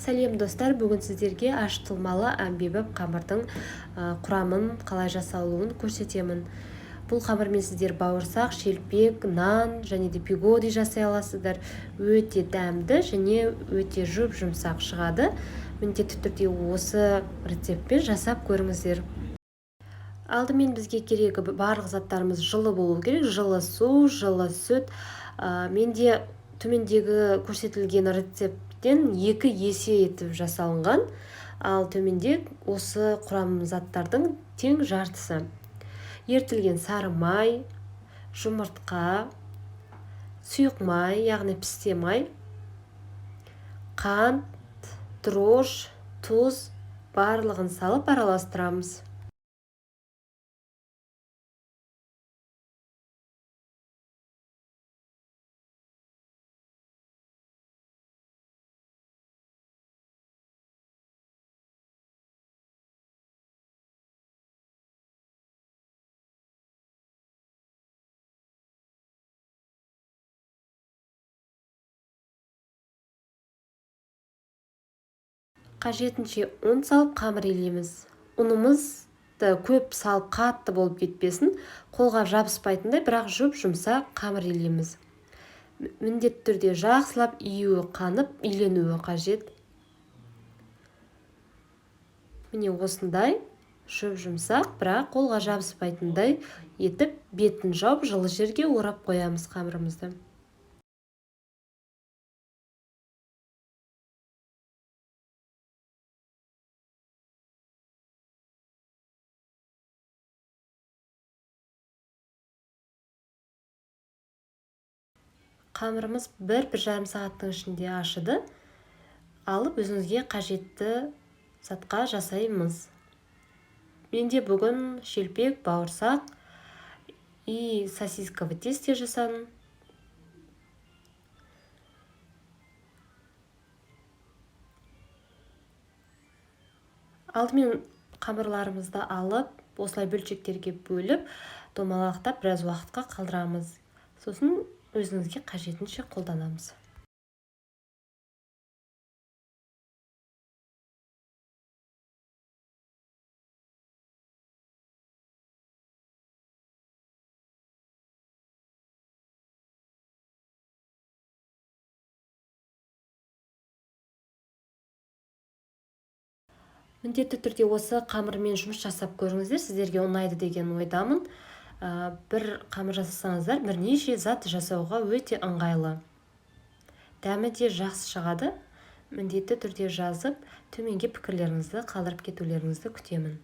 Сәлем, достар! Бүгін сіздерге ашытылмалы әмбебап қамырдың құрамын, қалай жасалуын көрсетемін. Бұл қамырмен сіздер бауырсақ, шелпек, нан және де пигоди жасай аласыздар. Өте дәмді және өте жұп-жұмсақ шығады. Міндетті түрде осы рецептпен жасап көріңіздер. Алдымен бізге керегі барлық заттарымыз жылы болу керек. Жылы су, жылы сүт. Менде төмендегі көрсетілген рецепттен 2 есе етіп жасалынған. Ал төменде осы құрам заттардың тең жартысы. Ерітілген сары май, жұмыртқа, сұйық май, яғни пісте май, қант, дрожж, тұз, барлығын салып араластырамыз. Қажетінше ұн салып қамыр илейміз. Ұнымызды көп салып қатты болып кетпесін, қолға жабыспайтындай, бірақ жұп-жұмсақ қамыр илейміз. Міндетті түрде жақсылап июі қанып, иленуі қажет. Міне осындай жұп-жұмсақ, бірақ қолға жабыспайтындай етіп бетін жауып, жылы жерге орап қоямыз қамырымызды. Қамырымыз бір жарым сағаттың ішінде ашыды. Алып өзіңізге қажетті затқа жасаймыз. Менде бүгін шелпек, бауырсақ и сосиска в тесте жасадым. Алдымен қамырларымызды алып, осылай бөлшектерге бөліп, домалақтап біраз уақытқа қалдырамыз. Сосын өзіңізге қажетінше қолданамыз. Міндетті түрде осы қамырмен жұмыс жасап көріңіздер, сіздерге ұнайды деген ойдамын. Бір қамыр жасасаңыздар, бірнеше зат жасауға өте ыңғайлы. Дәмі де жақсы шығады. Міндетті түрде жазып, төменге пікірлеріңізді қалдырып кетулеріңізді күтемін.